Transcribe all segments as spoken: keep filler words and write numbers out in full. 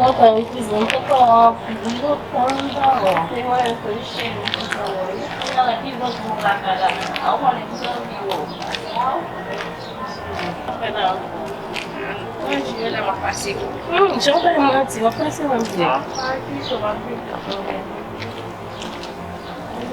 Kontan wi kouzin, kontan anpil, kontan m pa wè w. Se mwen menm tou wi cheri, m kontan wè w wi. Kounye a la ki vant mwen lakay la. A ou konnen m zanmi w. Mwen jire lè m ap pase. Hmm, jan w bay manti, w ap pase menm jan.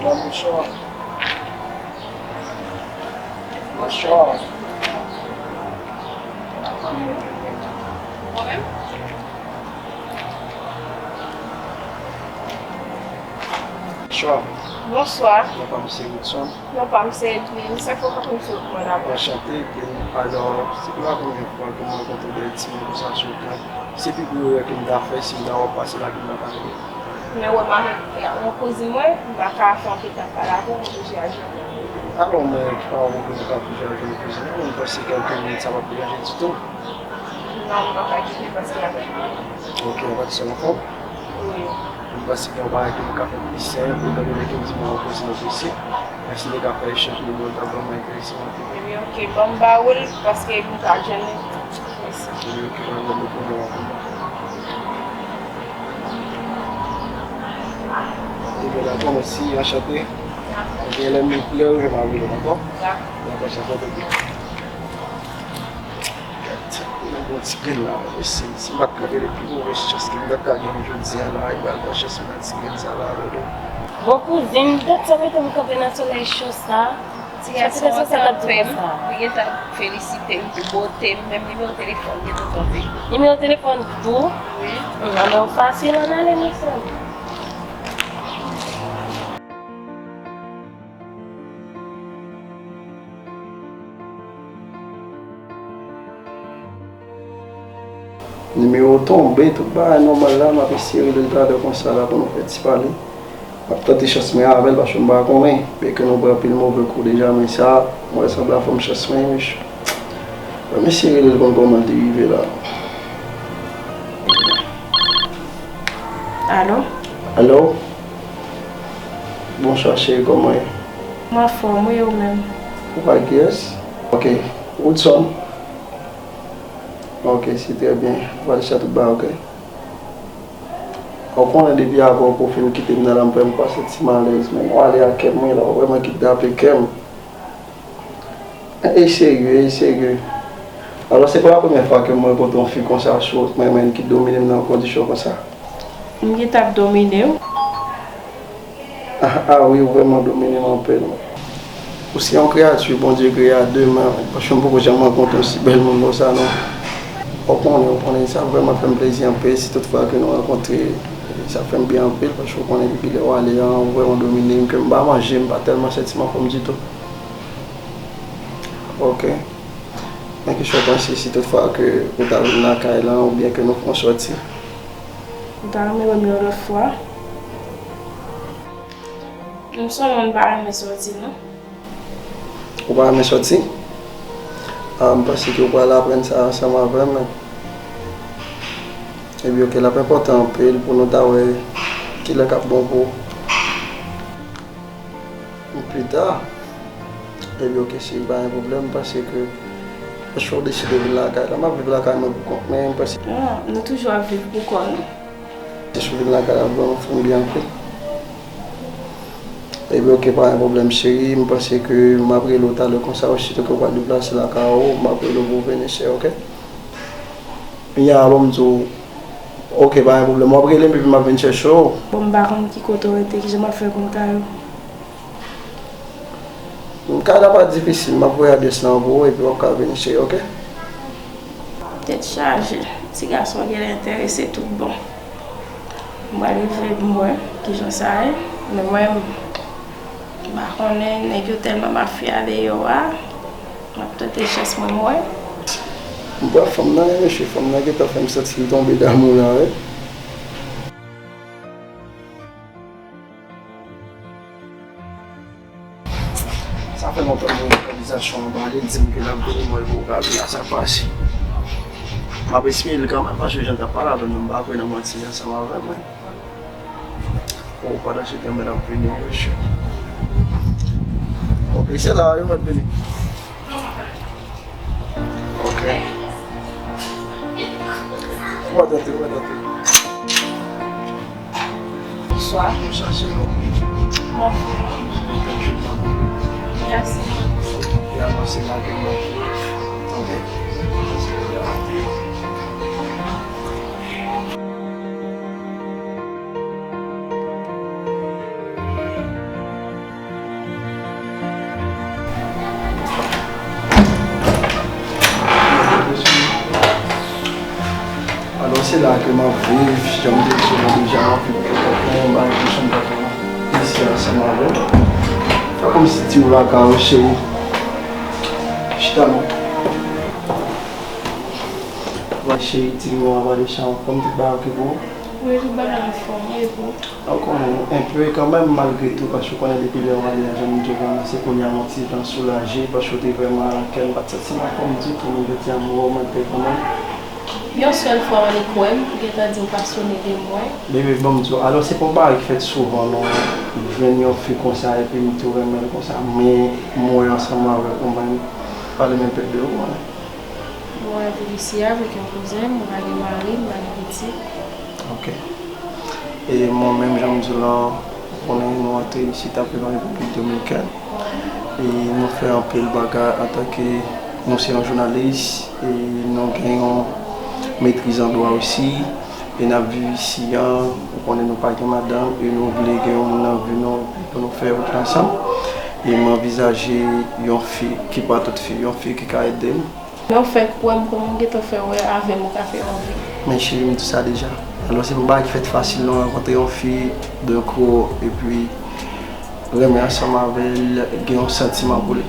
Bonjou. Bonjou. Bonjou. Bonswa. Non pa m se Woodson. Non pa m se Edwin. Sa k fè w pa konn se w ki mwen la? Anchante, Edwin. Alò, se pou la premyè fwa ke m rankontre de timoun konsa sou ekran. Se pi gwo erè ke m ta fè si m ta wè w pase la ke m pa ta vini. Men wè m avèk yon kouzin mwen, m pa ka fè yon pita pale avè w, m oblije al jwenn li. Alò, mwen pa wè w ka oblije al jwenn kouzin mwen, mwen panse kèlke minit sa p ap deranje ditou. Non, m pa ka kite l paske l avèk mwen. Ok, anfèt, se yon fòm. Wi. M panse gen yon bagay ke nou ka fè pi senp, etan done ke m di mwen yon kouzin mwen isi. Men si nou ka fè echanj nimewo, l t ap vrèman enterese m anpil. Ebyen, ok, ban m ba ou l, paske m ka jwenn li. Mèsi. Ebyen, ok, mwen ban nou pou mwen anpil. Ebyen, dakò, mèsi, anchante. Ebyen, lè m vle w, m ap rele w, dakò? Dakò. Dakò, sa fè plezi. Gad, nan bon ti grenn la, mwen, si, si m pa t kanpe depi move chans ke m ta ka gen jodi a la, e ba l bon chans m nan ti grenn sa la avè w. Bon kouzin, dat sa mete m kanpe nan solèy cho sa. Ti gason an t ap fè m, li gentan ap felisite m pou bote m, menm nimewo telefòn li gentan tonbe. Nimewo telefòn tou? Wi. Hmm, anben w fasil ann ale mesye. Nimewo tonbe, tout bagay nòmal la, m ap eseye rele l talè konsa la pou nou fè ti pale. M ap tante chans mwen avè l, paske m pa konnen, byen ke nou pran anpil move kou deja, men sa, mwen sanble a fè m chans mwen, mesye. Ban m eseye rele l konn kòman l te rive la. Alo? Alo? Bonswa cheri, kòman w ye? M anfòm wi, ou menm? Ou pale ak kiyès? Ok. Woodson? Ok, se trè byen. Ou pale sa tout ba, ok? Ou konnen depi apre w fin kite m nan la, m fè m pase ti malèz, men w ale ak kè m wi la, ou vrèman kidnape kè m. E serye, e serye. Alò, se pa la premyè fwa ke m rankontre yon fi konsa sou wout mwen, men ki domine m nan yon kondisyon konsa. M gentan ap domine w. Ah, ah wi, ou vrèman domine m anpil. Ou se yon kreyati Bondye kreye a de men, paske m poko janm rankontre yon si bèl moun konsa, non. Ou konnen, ou konnen, sa vrèman fè m plezi anpil, si tout fwa ke nou rankontre, sa fè m byen anpil, paske ou konnen, depi lè w ale a, ou vrèman domine m, ke m pa manje, m pa tèlman santi m anfòm ditou. Ok. Men kisa w panse si tout fwa ke ou ta vin lakay lan, oubyen ke nou fè yon sòti? Ou ta renmen wè m yon lòt fwa? M se yon moun pa renmen sòti, non. Ou pa renmen sòti? Ah, m panse ke ou pral aprann sa ansanm avè m, men. Ebyen, ok, l ap enpòtan anpil pou nou ta wè kilè k ap bon pou ou. Pita. Ebyen, ok, cheri, pa gen pwoblèm, m panse ke paske w deside vin lakay la, m ap viv lakay mwen pou kont mwen, m panse. Non, nou toujou ap viv pou kò nou. Se sou vin lakay la, vrèman fè m byen anpil. Ebyen, ok, pa gen pwoblèm, cheri, m panse ke m ap rele w talè konsa, osito ke w pral deplase lakay ou, m ap rele w pou w vini, cheri, ok? Ya, bon, m di w, ok, pa gen pwoblèm. W ap rele m epi m ap vin chèche w. Bon, m pa konn ki kote w rete, kijan m ap fè konn kay ou? Kay la pa difisil, m ap voye adrès lan pou ou epi w ap ka vini cheri, ok? Tèt chaje, ti gason genlè enterese tout bon. M pral rive m wè kijan sa ye, men mwen, m pa konnen, nèg yo tèlman mafya deyò a. M ap tante chans mwen, m wè. M pran fanm nan, wi, mesye, fanm nan gentan fè m santi m tonbe damou la, wi. Sa fè lontan mwen wè vizaj fi a anba, li di m ke l ap vini, mwen pou gade la, sa pase. M ap espere l kanmenm, paske jan l t ap pale avè m, m pa kwè nan manti ansanm avè mwen. Oh, pandan se tan, men ap vini, mesye. Ok, se la, yo mèt vini. Ok. Ou pa tante, ou pa tante. Bonswa. Bonswa, Shalom. Mèsi. Mèsi. Alò, se la ke m ap viv, jan m te di w deja, m ap viv pou kòk mwen, m ap viv pou chanm kòk mwen, isi ansanm avè w. Fè kòmsi ti w lakay ou, cheri. Chita non. Cheri, di m, w ap pale chan, kòm tout bagay oke pou ou? Wi, tout bagay anfòm, e pou ou? Ou konnen, enpe kanmenm, malgre tou, paske ou konnen depi lè w ale a, jan m di w la, se kounye a yon ti jan soulaje, paske w te vrèman lakay m, m pa t santi m anfòm ditou, men jodi a m remèt kanmenm. Yon sèl fwa w ale kwè m, ou gentan di w pasyone de mwen. Bebe, ban m di w, alò se pa yon bagay ki fèt souvan non, jwenn yon fi konsa epi m tou renmen l konsa, men m wè ansanm avèk ou menm, pale m enpe de ou, konnen. Mwen viv isi avèk yon kouzen m, mwen pa gen mari, m pa gen pitit. Ok. E mwen menm, jan m di w lan, ou konnen nou antre isit anpe nan Repiblik Dominikèn. E nou fè anpil bagay antanke nou se yon jounalis, e nou gen yon metriz an dwa osi, e n ap viv isi a, ou konnen nou pa gen madanm, e nou vle gen yon moun nan vi nou pou nou fè wout la ansanm. E m anvizaje yon fi, ki pa tout fi, yon fi ki ka ede m. Lè w fèk wè m, kòman w gentan fè wè avè m ou ka fè anvi? Men cheri, m di w sa deja. Alò, se pa yon bagay ki fèt fasil non, rankontre yon fi de kou, epi renmen ansanm avè l, gen yon santiman pou li.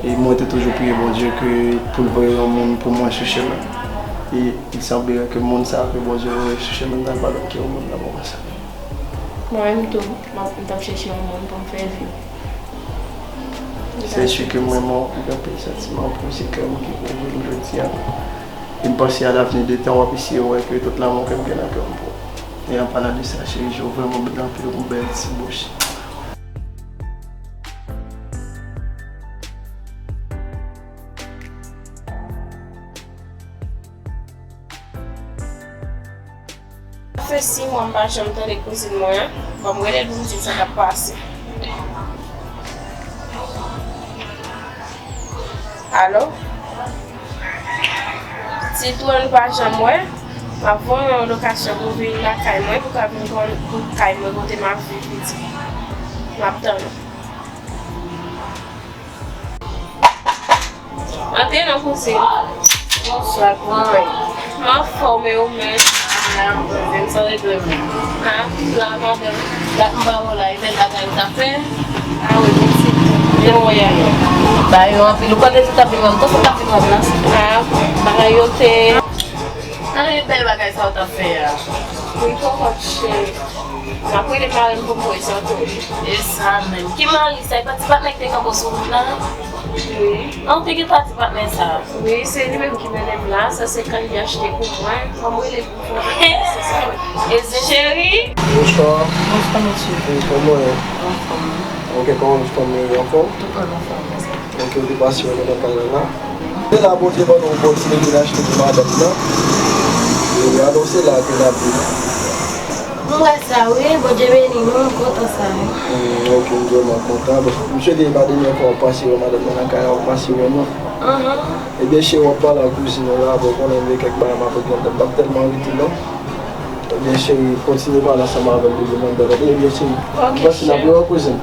E mwen te toujou priye Bondye ke pou l voye yon moun pou mwen sou chemen. E il semblerait ke moun sa ke Bondye voye sou chemen nan pa lòt ke yon moun nan moman sa. Mwen menm tou, m ap, m t ap chèche yon moun pou m fè vi. Se si ke mwen menm, m gen anpil santiman pou se kè m ki pou ouvri m jodi a. E m panse a lavni de tan w ap eseye wè ke tout lanmou ke m gen nan kè m pou ou. E an palan de sa, cheri, je w vrèman bèl anpil, ou gon bèl ti bouch. Sa fè sis mwa m pa janm tande kouzin mwen an. Ban m rele l pou m di l sa k ap pase. Alo? Pitit ou an nou pa janm wè. M ap voye yon lokasyon pou w vin lakay mwen, pou w ka vin konn kay mwen kote m ap viv pitit. M ap tann ou. Antre non kouzin. Bonswa, kòman w ye? M anfòm, e ou menm? Ah, m kouzin, sa w regle menm? Ah, la madanm. Dat m pa wè w la, e bèl bagay ou t ap fè? Ah wi, mèsi. Jan w ye a? Ba yo anpil. Ou konnen se t ap vin wè m, konsa w t ap vin wè m la? Ah, bagay yo te. Ann, e bèl bagay sa w t ap fè a. Wi, kòkòt cheri. M ap rele mari m pou m voye sa tou wi. E sa menm. Ki mari sa? E pa ti patnè ki te kanpe w sou wout la? Wi. An, w te gen pa ti patnè sa? Wi, se li menm ki mennen m la. Sa se kay li achte pou mwen. Ban m rele l pou m voye sa wi. E se cheri? Bonswa. Bonswa, mesye. Wi, kòman w ye? Anfòm. Ok, kòman fanmi an, anfòm? Tout moun anfòm, mesye. Ok, ou te pase wè nou nan kay la la. Se la Bondye ban nou opòtinite n achte pou madanm nan. E alò se la ke n ap viv. M wè sa wi, Bondye beni nou, m kontan sa wi. Hmm, ok, m vrèman kontan. Bon, m swete e pa dènye fwa w pase wè madanm nan nan kay la, w pase wè nou. Mhm. Ebyen cheri, w ap pale ak kouzin ou la, bon, konnen m gen kèk bagay m ap regle, m p ap tèlman rete non. Ebyen cheri, kontinye pale ansanm avè l, bebe, mwen bèl. Ebyen cheri, m panse n ap rewè kouzin.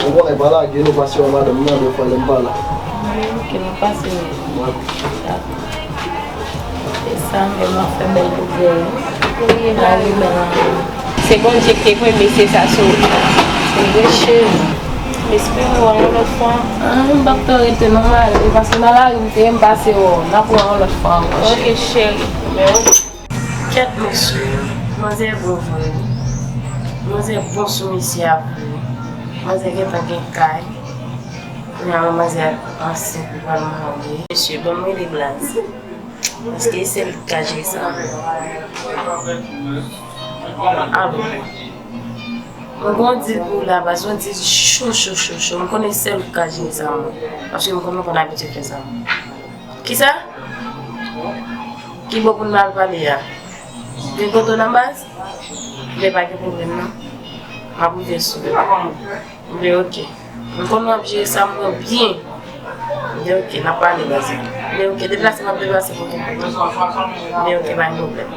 Ou konnen pa lage nou pase wè madanm nan de fwa lè m pa la. Wi, ok, nou pase wè. Dakò. E sa menm, w ap fè bèl pwogrè wi. Wi, e ba wi, bèl anpil. Se Bondye ki te voye mesye sa sou wout la. Wi, cheri. M espere w wè yon lòt fwa. Ah, m p ap twò rete non, m ale, paske nan lari m te ye, m pase wè w. N ap wè yon lòt fwa ankò, cheri. Ok, cheri. Kèt mesye, manzè bon vre wi. Manzè bon sou mesye a vre wi. Manzè gentan gen kay. Kounye a manzè ansent, li pral marye. Mesye, ban m rele Blaze. Paske se li k ka jere sa. Alo. Mwen gon dil pou ou la, baz, yon dil cho, cho, cho, cho. M konnen sèl ou k ka jere sa, mwen. Paske m konnen ou konn abitye fè sa. Kisa? Ki bò pou n al pale a? Gen kote w nan baz? Vle pa gen pwoblèm non. M ap rive sou li. M di oke. M konnen w ap jere sa m wè w byen. M di oke, n ap pale baz. M di oke, deplase m ap deplase pou vin. M di oke, pa gen pwoblèm.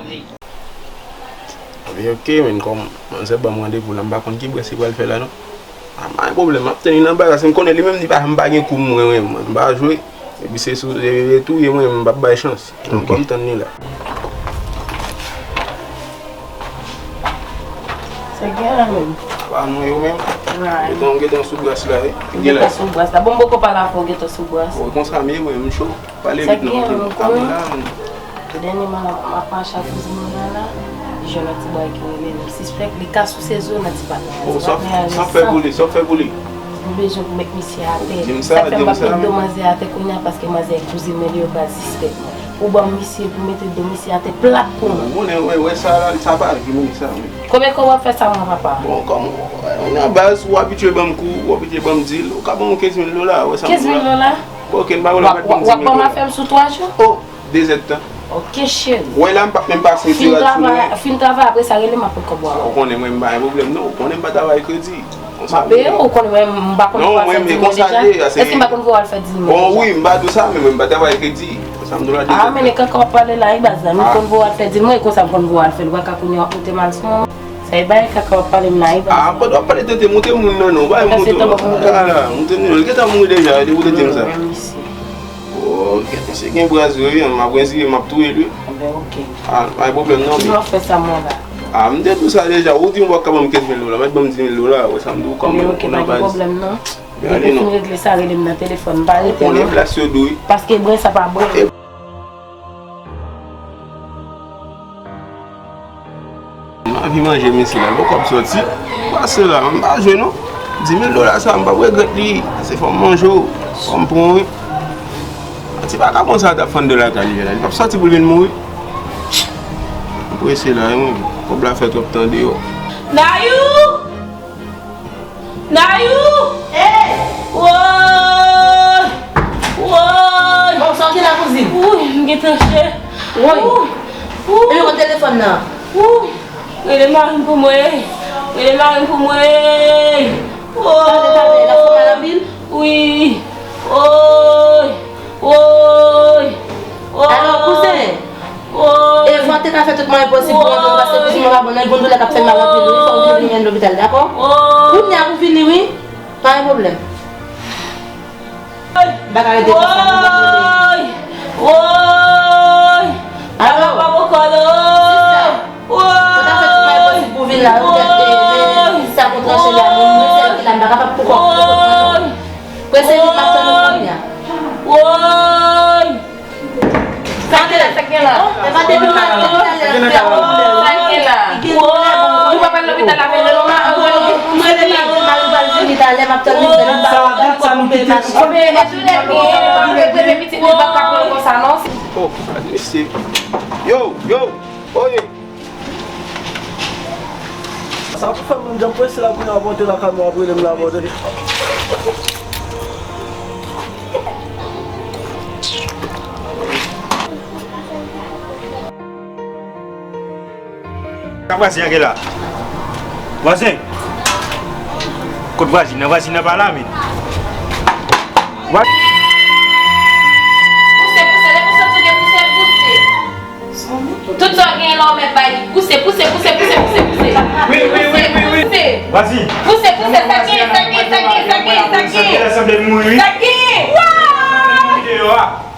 M di oke, men kòm manzè ban m randevou la, m pa konn ki brès li pral fè la non. A, pa gen pwoblèm, m ap tann li nan bagay, paske m konnen li menm li pa, m pa gen kou mwen, mwen, mwen, m pa jwe. Epi se sou, se touye mwen, m p ap bay chans. M ap tann li la. Se gen la menm. Pa nou yo menm. Gentan, gentan sou bras la, wi. Gentan sou bras la. Bon, m poko pale avè w, gentan sou bras. Bon, konsa m ye, mwen, m cho. Pale vit non, m la menm. Dènyèman, m ap mache ak kouzin mwen an la, li jwenn yon ti bòy ki rele li. M sispèk li ka souse zo nan ti patnè a. Ti patnè a jan san. Sa w fè pou li? Sa w fè pou li? M bezwen pou met misye atè. Di m sa, di m sa. Sa k fè m p ap met do manzè atè kounye a, paske manzè e kouzin mwen li, yo pral sispèk mwen. Ou ban m misye pou mete do misye atè plat pou mwen. Ou konnen, wè, wè, sa la, sa pa vini, sa, wi. Konbyen kòb w ap fè sa mwen, papa? Bon, kòm, wè, ou nan baz, ou abitye ban m kou, ou abitye ban m dil, ou ka ban m kenz mil dola, wè sa m di la. Kenz mil dola? Bon, oke, m pa wè lè w mèt ban m di mil dola. W ap ban m afè m sou twa jou? Oh, de zèdtan. Oke, cheri. Wè la, m p ap menm pase ti rad sou mwen. Fin travay, fin travay, apre sa, rele m, m ap pran kòb ou. Ou konnen mwen, m pa gen pwoblèm, non. Ou konnen m pa travay kredi. M ap peye w, ou konnen mwen, m pa konn voye w al fè dil mwen deja. Èske m pa konn voye w al fè dil mwen deja? Bon, wi, m pa di w sa, men mwen, m pa travay kredi. Sa m di w la de zèdtan. A, men e kaka w ap pale la, wi, baz la. M konn voye w al fè dil mwen, e konsa m konn voye w al fè l. Ou pa ka kounye a w ap moute m al sou mwen. Sa e bagay kaka w ap pale m la, wi, baz la. A, pandan w ap pale tete, moute moun nan non, bay moute non. Kaka la, moute moun nan. Li gentan mouri deja, li te pou tete m sa. Oh, gade, misye gen braz vre, wi, m ap renzire, m ap touye l, wi. Enben, oke. A, pa gen pwoblèm non, men. Sinon, fè sa mwen la. A, m te di w sa deja, ou di w pa ka ban m kenz mil dola, mèt ban m dis mil dola, wè sa m di w kòm ou nan baz. Enben, oke, pa gen pwoblèm non. Depi w fin regle sa, rele m nan telefòn, m pa rete non. Ou konnen plas yo dou, wi. Paske bren sa pa bren. M anvi manje, mesye, la, bon kòb sòti. Pase la, m pa jwe, non. Dis mil dola sa, m p ap regrèt li. Se fò m manje w, fò m pran w, wi. Ti pa ka konsa t ap fann de lakay li la. Li p ap sòti pou l vin mouri. M prese la, wi, mwen. Kòb la fè twòp tan deyò. Nayou! Nayou! Hey! Woy! Woy! Bon, sa w gen la, kouzin? Woy, m gen tranche. Woy! Ou! Ou! Epi, kote telefòn nan? Ou! Rele mari m pou mwen. Rele mari m pou mwen. Woy! Tande, tande, l ap fè mal anpil? Wi. Woy! Woy! Woy! Alò, kouzen, e fò w te ka fè tout mwayen posib pou w antre, paske kouzin mwen pa bon, nan yon doulè k ap fè l mal anpil, wi. Fò w vini pou l mennen l lopital, dakò? Kounye a pou w vini, wi. Pa gen pwoblèm. M pa ka rete konsa, non, m ap rele. Woy! Woy! Alò, sista, ou ta fè tout mwayen posib pou w vin la, wi, gade, men sa pou tranche la, mwen, mwen sèl ki la, m pa kapab pou kòb. Prese vit, m ap tann ou kounye a. Woy! Sa k gen la, sa k gen la? Sa k gen la? Ou pa pral lopital la, vin rele mwen, ou rele mwen. Mwen rele mari m, mari m pral vini talè, m ap tann li. Sa a dat sa nou kite. Ebyen, e tou lè byen, e pa vle premye pitit li pa ka pran konsa non. Oh, gad mesye. Yo, yo, oye. Sa pou fè m menm jan m prese la pou y ap monte lakay mwen, ap rele m la, monte. Sa vwazen an gen la? Vwazen! Kot vwazen nan? Vwazen nan pa la, men. Vwa- Pouse, pouse, depi w santi w gen pouse, pouse. Tout sa w genyen la, w mèt bay li. Pouse, pouse, pouse. Wi, wi, wi, wi, wi. Pouse. Vwazen. Pouse, pouse, sa genyen, sa genyen, sa genyen, sa genyen, sa genyen. Sa genyen. Sa genyen.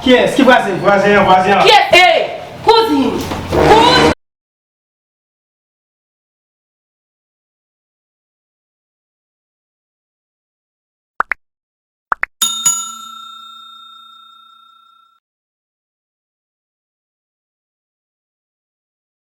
Kiyès? Ki vwazen? Vwazen an, vwazen an. Kiyès? Ey! Kouzin,